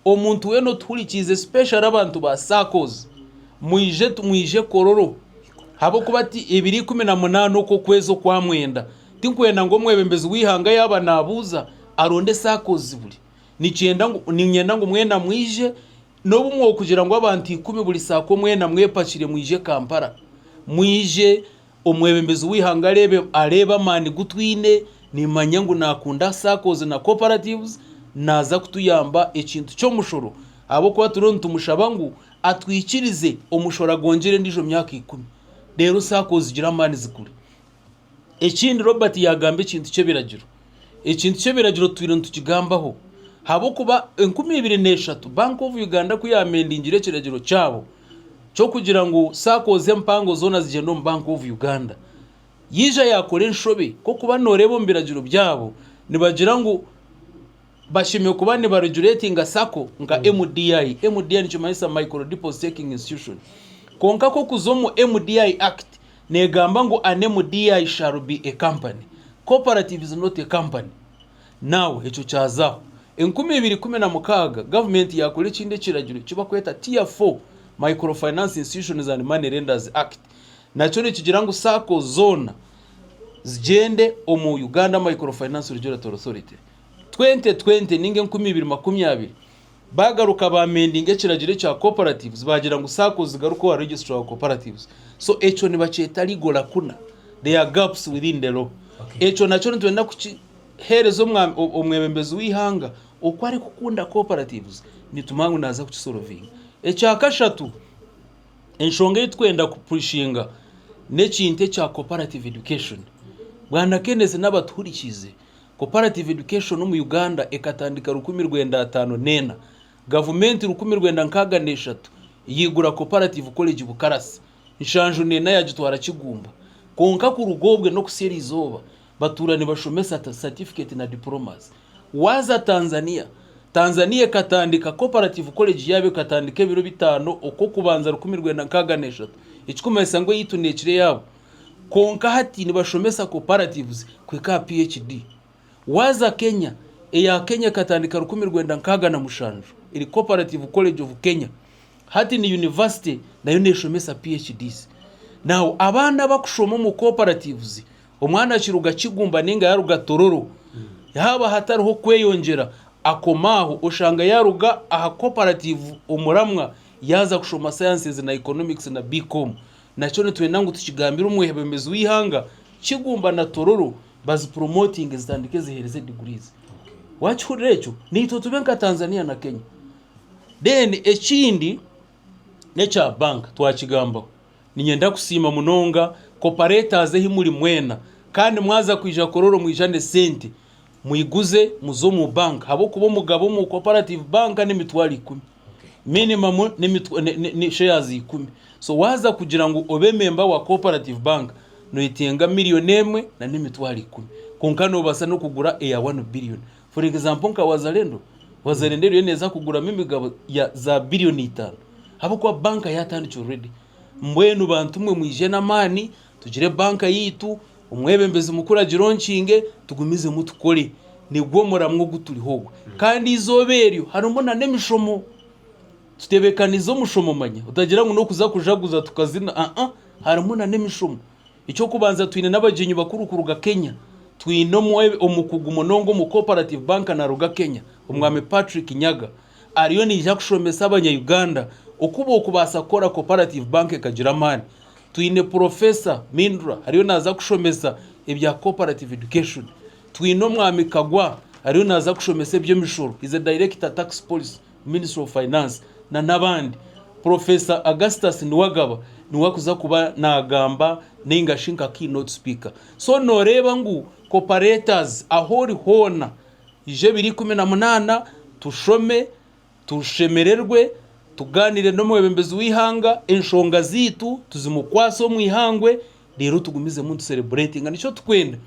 Omuntu weena otuhurikiize especially abantu ba SACCOs mwije mwije Kololo ahabw'okuba ti ebiro 18 okw'okwezi okwamwenda tinkwenda ngu omwebembezi w'eihanga yaaba naabuuza aronde SACCOs buri nikyenda ngu niinyenda ngu mwena mwije n'obu mwokugira ngu abantu ikumi buri SACCO mwena mwepakire mwije Kampala mwije Omwebembezi w'eihanga areebe areebe amaani gu twine, nimanya ngu nakunda SACCOs na cooperatives, naaza kutuyamba ekintu ky'omushoro ahabw'okuba turiyo nitumushaba ngu atwikirize omushoro agwongyere endiijo myaka ikumi reero SACCOs zigire amaani zikure. Ekindi Robert yaagamba ekintu ky'ebiragiro, ekintu ky'ebiragiro tutwire nitukigambaho ahabw'okuba 2003 Bank of Uganda ku yaamendingire ekiragiro kyabo, ky'okugira ngu SACCOs empango zoona zigyende omu Bank of Uganda. Yaija yaakora enshobe k'okuba nooreeba omu biragiro byabo nibagira ngu bashemereire kuba nibaregulatinga SACCO nka MDI. MDI nikimanyisa Micro Deposit Taking Institution. Kwonka k'okuza omu MDI Act neegamba ngu an MDI shall be a company. Cooperative is not a company. Now ekyo kyazaho. 2016 gavumenti yaakora ekindi ekiragiro eki barikweta Tier 4 Microfinance Institutions and Money Lenders Act. Nakyo nikigira ngu SACCO zoona zigyende omu Uganda Microfinance Regulatory Authority. 2020 ninga 2020 baagaruka baamendinga ekiragiro ekya cooperatives baagira ngu SACCOs zigaruke owa Registrar wa Cooperatives. So ekyo nibakyeta legal lacuna. There are gaps within the law. Ekyo nakyo nitwenda kuki Heereza omwebembezi w'eihanga oku arikukunda cooperatives nitumanya ngu naaza kukisolovinga. Ekyakashatu, enshonga ei turikwenda kupushinga n'ekintu ekya cooperative education. Bwana Kenneth n'abatuhurikiize, cooperative education omu Uganda ekatandika 1954, gavumenti 1963 yaigura cooperative college Bukarasi, 74 yaagitwara Kigumba. Kwonka kuruga obwe n'okuhitsya eriizooba, Batuura nibashomesa certificate na diplomas. Waaza Tanzania, Tanzania ekatandika cooperative college yaabo ekatandika ebiro bitaano okw'okubanza 1963 ekikumanyisa ngu eyaitu neekira eyaabo. Kwonka hati nibashomesa cooperatives kuhika aha PhD. Waaza Kenya, eya Kenya ekatandika 1967 eri Cooperative College of Kenya. Hati ni university nayo neeshomesa PhDs. Now abaana abakushoma omu cooperatives Omwana akiruga Kigumba ninga yaruga Tororo, haaba hatariho kweyongyera akoma aho oshanga yaruga aha cooperative Omuramwa yaaza kushoma Sciences na Economics na B-Com. Nakyo nitwenda ngu tukigambire omwebembezi w'eihanga, Kigumba na Tororo Bazipromotinge zitandike ziheereze degrees. Waakihurira ekyo? Naitwe tube nka Tanzania na Kenya. Then ekindi n'ekya bank twakigambaho. Niinyenda kusiima munonga cooperators ahi muri mwena kandi mwaza kwija Kololo mwijane sente mwiguze muze omu bank ahabw'okuba omugabo omu cooperative bank n'emitwaro ikumi. Minimum ni shares ikumi. So waaza kugira ngu obe member wa cooperative bank noyetenga million emwe na n'emitwaro ikumi. Kwonka nobaasa n'okugura eya one billion. For example nka Wazalendo, Wazalendo eriyo neeza kuguramu emigabo ya za billion itaano ahabw'okuba banka yaatandikire already. Mbwenu bantu mwe mwije n'amaani tugire banka yaitu, omwebembezi mukuru agironkinge tugumizemu tukore. Nigwo muramwa ogu turiho ogwo. Kandi eizooba eryo harimu na n'emishomo. Tutebekanize omushomo manya otagira ngu n'okuza kujaguza tukazina aa harimu na n'emishomo. Eky'okubanza twine n'abagyenyi bakuru kuruga Kenya. Twine omukugu munonga omu Cooperative Bank naruga Kenya, Omwami Patrick Nyaga. Ariyo naija kushomesa abanya Uganda oku bokubaasa kukora Cooperative Bank ekagira amaani. Twine Professor Mindra ariyo naaza kushomesa ebya Cooperative Education. Twine Omwami Kagwa ariyo naaza kushomesa eby'emishoro, he is a Director Tax Policy, Ministry of Finance na n'abandi. Professor Augustus Niwagaba niwe akuza kuba nagamba ninga shi nka keynote speaker. So noreeba ngu cooperators ahu ori hoona ija 2018 tushome, tushemererwe, tuganire n'omwebembezi w'eihanga enshonga zaitu tuzimukwase omu ihangwe reero tugumizemu nitu celebratinga nikyo tukwenda.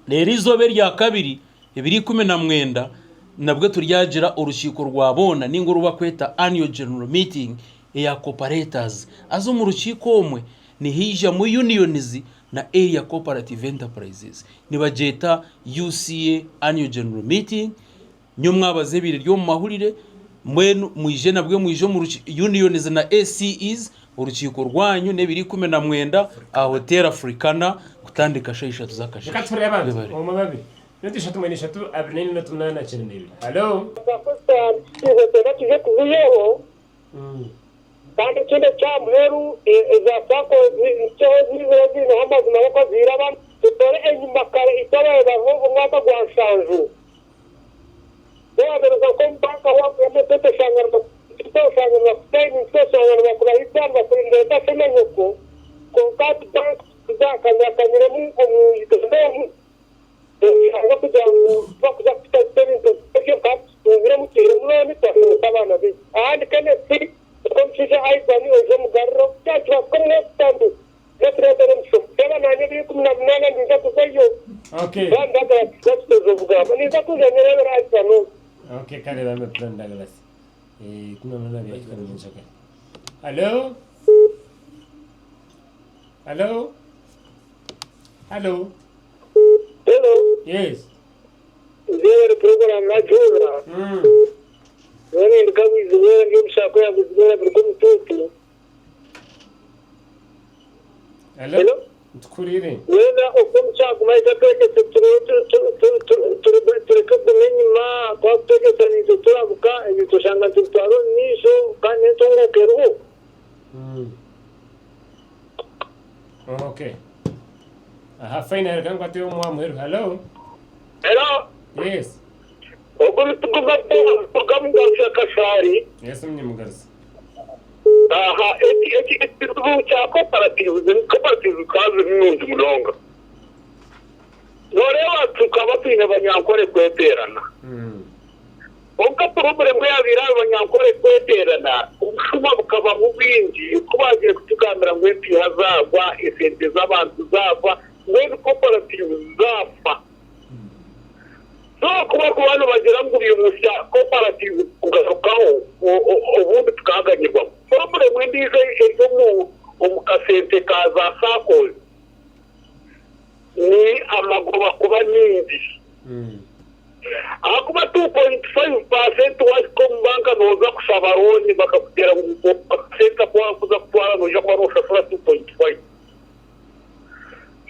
Reero eizooba eryakabiri 29 nabwo turyagira orukiiko rwa boona ninga oru bakweta Annual General Meeting eya Cooperators. Haza omu rukiiko omwe nihaijamu Unions na Area Cooperative Enterprises. Nibagyeta UCA Annual General Meeting. Nyowe mwabaza ebiire eri omu mahurire, mbwenu mwije nabwe mwije omu Unions na ACEs, orukiiko rwanyu n'ebiro 19 aha Hotel Africana kutandika shaaha ishatu z'akasheeshe. Reka tuhurire abantu Mwebare. omwe babiri. Minute ishatu mwenda ishatu abiri na ina munaana 92. Halo. Tuzoteba tuze kuziheho kandi ekindi ekyaha muheru eza sacco nikyo ziba ziineho amazima g'okuziirabamu tutore enyima kare itwe ababaire bariho omwaka gwa nshanju wabeereza nk'omu banka wakwihamu esente oshanga oshanga nibakusayininga oshanga nibakurahiza nibakurindira so na nyoko kwonka hati banka tizakanyakanyiremu omu Uganda omu. Noshanga kugira ngu tibakuza kututazisa ebintu nk'ebyo kandi tutungiremu twihiremu looni twashomesa abaana baitu. Ahandi Kenneth nikwo omushaija Ivan oija omugaruro kyakibaasika omu Western n'otureetera emishomo. Reeba naanye 2018 ninza kuzayo. Okay. Plan Douglas twakitoza obugamba. Ninza kuza nyereebere Ivan ogu. Okay, kare bambe Plan Douglas. Eh, 18 byahika nyenkyakare. Hello? Hello? Hello? Hello. Yes. Nzeebare program nagihuurira. Nyowe ndi Kabwizibwera ndi omu saako ya Bwizibwera Birika Omutuutu. Hello. Hello. Ntukuhuriire. Weena oku omukyaguma mahika twegyese tureke kuguma enyima twakutwegyesa naitwe turabuka ebintu oshanga nitubitwara omu maisho kandi n'entunguuka eriho. Okay. Aha final reka nkwate omwe aha muheru. Hello. Hello. Yes. Ogu nituguma kuruga Mugaruzi Kashaari. Yes Munyamugaruzi. Aha eki eki ekizibu kya cooperatives cooperatives zikaba ziri nungi munonga. Noreeba tukaba twine Banyankore kweterana. Kwonka purobulemu eyabaire aha Banyankore kweteerana, obushuma bukaba bwingi ku baagiire kutugambira ngu empiiha zaagwa, esente z'abantu zaafa, mbwenu cooperatives zaafa. So ku barikuba nibagira ngu baimutsya cooperatives kugarukaho, obundi tukaaganyirwamu. Purobulemu endiijo eri omu kasente ka za SACCOs ni amagoba kuba maingi. Ahakuba 2.5% wahika omu banka nooza kushaba looni bakakugira ngu akasente aku orikuza kutwara noija kuba nooshashura 2.5.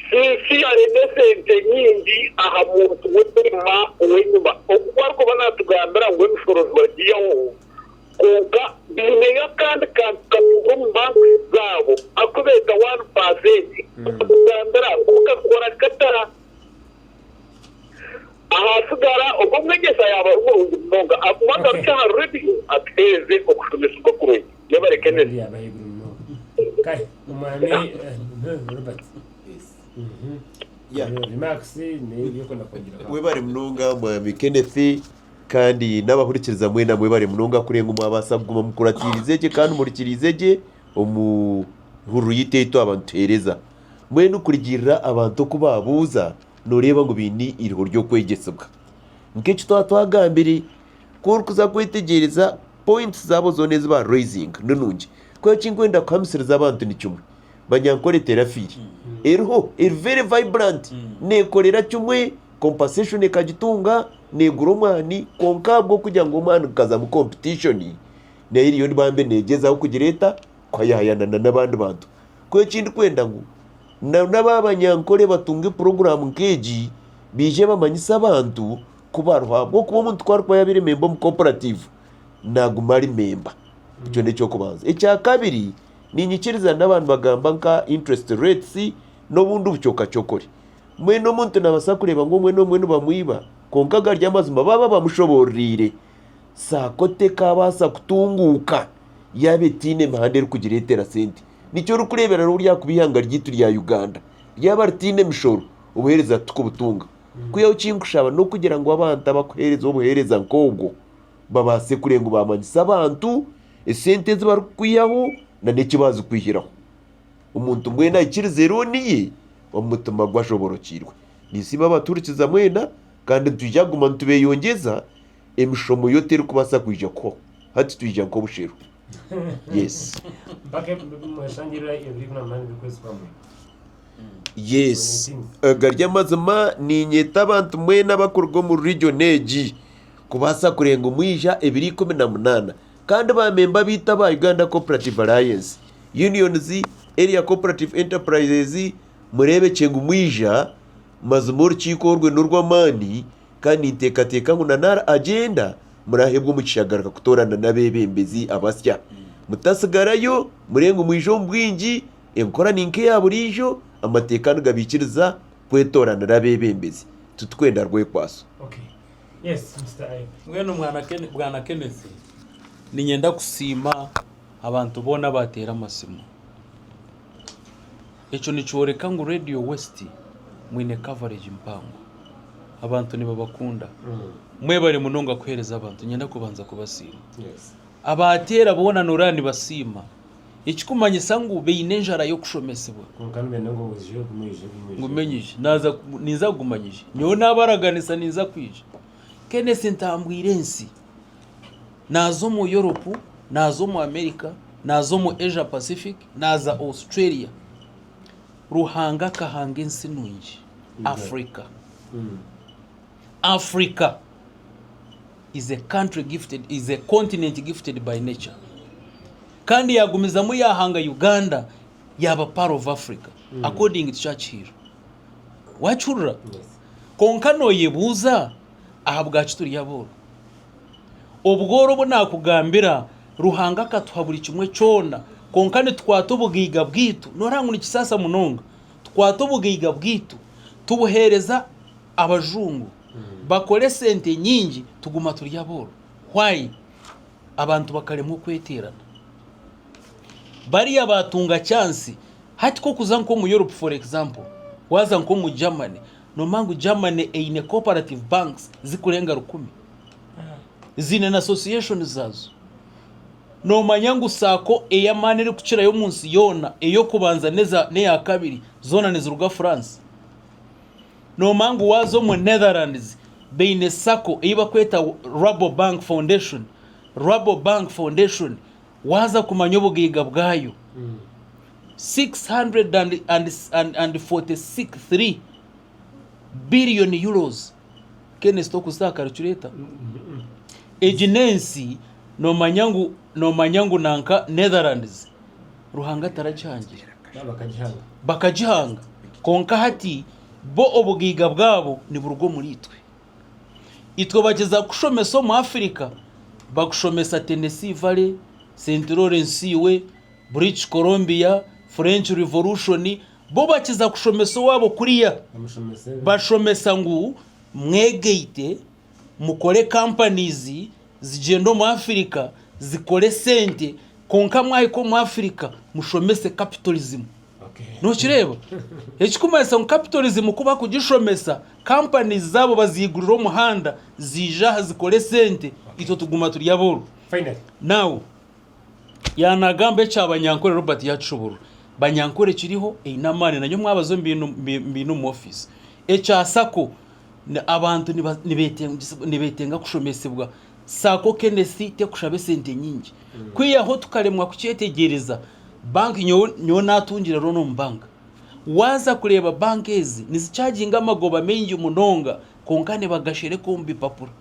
Sincerely n'esente nyingi aha muntu w'enyima ow'enyima. Ogu ku arikuba naatugambira ngu emishoro nibagiihaho kwonka baineyo akandi kantu katuura omu banks zaabo aku beeta 1% bakakugambira ngu kakora kata. Ahaatsigara, ogwo omwegyesa yaaba ari murungi munonga, agume agarukye aha rediyo atuheereze okushomesibwa kurungi. Yebare Kenneth. Webare munonga Mwami Kenneth kandi n'abahurikiriza mwena mwebare munonga kureeba ngu mwabaasa kuguma mukuratiirize gye kandi muhurikiriize gye omu hururu yaitu ei twaba nituheereza. Mbwenu kurugiirira abantu oku baabuuza, nooreeba ngu baine eiriho ry'okwegyesibwa. Nk'eki twaba twagambire, ku orikuza kwetegyereza points zaabo zoona ezi ba raisinga ni nungi. Kwonka eki ndikwenda kuhamisiriza abantu ni kimwe, Banyankore terafiire, eriho, eri very vibrant, neekorera kimwe, compensation ekagitunga, neegura omwani, kwonka ahabw'okugira ngu omwani gukazamu competition, nayo eriyo bambi neegyezaho kugira eta, kuhayahayana n'abandi bantu. Kwonka eki ndikwenda ngu na n'aba banyankore batunge puroguraamu nk'egi baije bamanyise abantu ku bariho ahabw'okuba omuntu ku arikuba yaabaire memba omu cooperative naaguma ari memba. Ekyo n'eky'okubanza. Ekya kabiri, niinyikiriza n'abantu bagamba nka interest rates n'obundi bucokacokore. Mbwenu omuntu naabaasa kureeba ngu omwe n'omwe nibamwiba kwonka gari amazima baaba bamushoboororeire Saako tekaabaasa kutunguuka yaaba etaine mihanda erikugireetera sente. Nikyo orikureebera n'obu ryakuba eihanga ryaitu rya Uganda ryaba ritaine mishoro, obuheereza titukubutunga. Kwihaho eki nkushaba n'okugira ngu abantu abakuheereza obuheereza nk'obwo babaase kureeba ngu baamanyisa abantu esente ezi barikukwihaho n'eki baazikwihiraho. Omuntu mbwenu aikirize looni ye, omu mutima gwe ashoborokiirwe. Ninsiima abatuhurikiza mwena kandi nitwija kuguma nitubeyongyeza. Emishomo yo terikubaasa kwija kuhwaho. Hati twija nk'obusheru. Yes. Yes. Gari amazima niinyeta abantu mwena abakuruga omu region egi kubaasa kurenga omwija 2018 kandi ba memba baitu aba Uganda Cooperative Alliance, Unions, Area Cooperative Enterprises mureebekye ngu mwija mazima orukiiko orwe n'orw'amaani Kandi ninteekateeka ngu na nari agyenda, muraaheebwa omugisha kugaruka kutoorana n'abeebembezi abasya. Mutatsigarayo, murebe ngu mwija omu bwingi, enkora ni nk'eya buriijo, amateeka nigabaikiriza kwetooranira abeebembezi. Titurikwenda rwekwaso. Mbwenu Bwana Kenneth, niinyenda kusiima abantu boona abaateera amasimu. Ekyo nikyoreka ngu Radio West mwine coverage mpango. Abantu nibabakunda. Mwebare munonga kuheereza abantu. Niinyenda kubanza kubasiima. Abaateera boona noreeba nibasiima. Ekikumanyisa ngu baine enjara y'okushomesibwa. Ngume nyije. Naaza ninza kuguma nyije. Nyowe naabaraganisa ninza kwija. Kenneth ntambwire ensi. Naaza omu Europe, naaza omu America, naaza omu Asia Pacific, naaza Australia. Ruhanga akahanga ensi nungi, Africa. Africa is a country gifted, is a continent gifted by nature. Kandi yaagumizamu yaahanga Uganda yaaba part of Africa according to Churchill. Waakihurira? Kwonka nooyebuuza ahabwaki turi abooro. Obworo obu naakugambira, Ruhanga akatuha buri kimwe kyona, kwonka nitukwata obugaiga bwaitu, nooreeba ngu nikisaasa munonga, tukwata obugaiga bwaitu tubuheereza abajungu bakora esente nyingi tuguma turi abooro. Why? Abantu bakaremwa okweteerana. Bariya baatunga chance, hati ku orikuza nk'omu Europe for example, waaza nk'omu Germany, Noomanya ngu Germany eine cooperative banks zikurenga rukumi. Ziine na associations zaazo. Noomanya ngu saako ey'amaani erikukirayo omu nsi yoona ey'okubanza n'eya kabiri zoona niziruga France. Noomanya ngu waaza omu Netherlands baine saako ei barikweta Rabobank Foundation. Rabobank Foundation waaza kumanya obugaiga bwayo 643 billion euros Kenneth tokuza aha calculator egi n'ensi nomanya ngu nomanya ngu nanka Netherlands Ruhanga taragihangire bakagihanga kwonka hati bo obugaiga bwabo niburuga omuri itwe. Itwe bagyeza kukushomesa omu Africa, bakushomesa Tennessee Valley, Saint Lawrence iwe, British Columbia, French Revolution, bo bakiza kushomesa owaabo kuriya, bashomesa ngu Mwegaite mukore companies zigyende omu Africa zikore sente kwonka mwahika omu Africa mushomese capitalism. Nokireeba? Ekikumanyisa ngu capitalism ku bakugishomesa, companies zaabo baziigurira omuhanda ziija aha zikore sente itwe tuguma turi abooro. Now, Yaanagamba ekya Banyankore Robert yaakishoboorora. Banyankore kiriho eine amaani na nyowe mwabaza mbaine omu ofiisi. Ekya sacco abantu nibeetenga kushomesibwa. Sacco Kenneth tekushaba esente nyingi. Kwihaho tukaremwa kukyetegyereza, bank nyowe naatungire loan omu banka. Waaza kureeba banka ezi nizichaginga amagoba maingi munonga kwonka nibagashereka omu bipapura.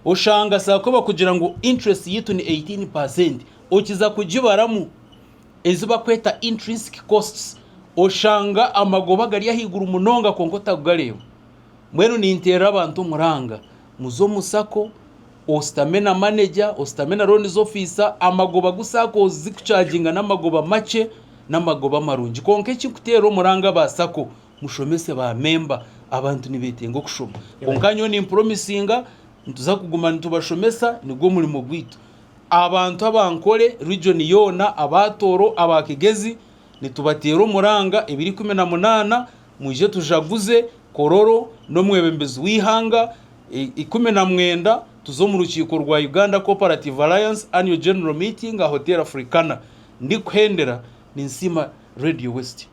Oshanga sacco bakugira ngu interest yaitu ni 18% okiza kugibaramu ezi bakweta intrinsic costs oshanga amagoba gari ahaiguru munonga kwonka otakugareeba. Mbwenu ninteerera abantu omuranga muze omu sacco oshutame na manager, oshutame na loans officer amagoba agu sacco zikuchaginga n'amagoba makye n'amagoba marungi. Kwonka ekirikuteera omuranga aba sacco Mushomese ba memba, abantu nibetenga okushoma. Kwonka nyowe nimpuromisinga nituza kuguma nitubashomesa nigwo murimo gwaitu. Abantu aba Nkore region yoona, aba Tooro, aba Kigezi nitubateera omuranga ebiro 18 mwije tujaguze Kololo n'omwebembezi w'eihanga, 19 tuze omu rukiiko rwa Uganda Cooperative Alliance Annual General Meeting aha Hotel Africana. Ndikuhendera ninsiima Radio West.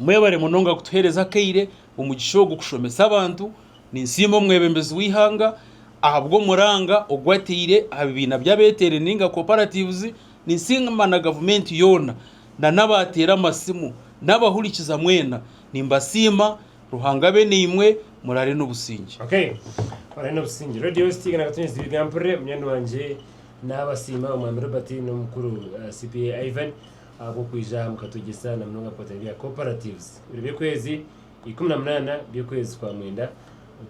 Mwebare munonga kutuheereza akaire omugisha ogu kushomesa abantu. Ninsiima omwebembezi w'eihanga ahabw'omuranga ogu ataire aha bibiina by'abeeteerire nainga cooperatives. Ninsiima na gavumenti yoona na n'abaateera amasimu n'abahurikiza mwena. Nimbasiima. Ruhanga abe naimwe. Muraare n'obusingye. Okay. Muraare n'obusingye. Radio West na Katunzi Bigampurire, munywani wangye naabasiima Omwami Robert n'omukuru CPA Ivan. Ahabw'okwija aha mukatwegyesa na munonga kukwata ebya cooperatives. Biro by'okwezi 18 by'okwezi kwa mwenda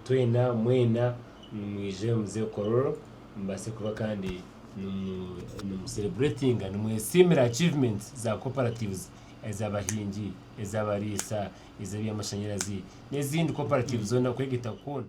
twena mwena nimwije muze Kololo mubaase kuba kandi nimu celebratinga nimwesiimira achievements za cooperatives ez'abahingi, ez'abariisa, ez'eby'amashanyarazi n'ezindi cooperatives zoona okwegeta kwona.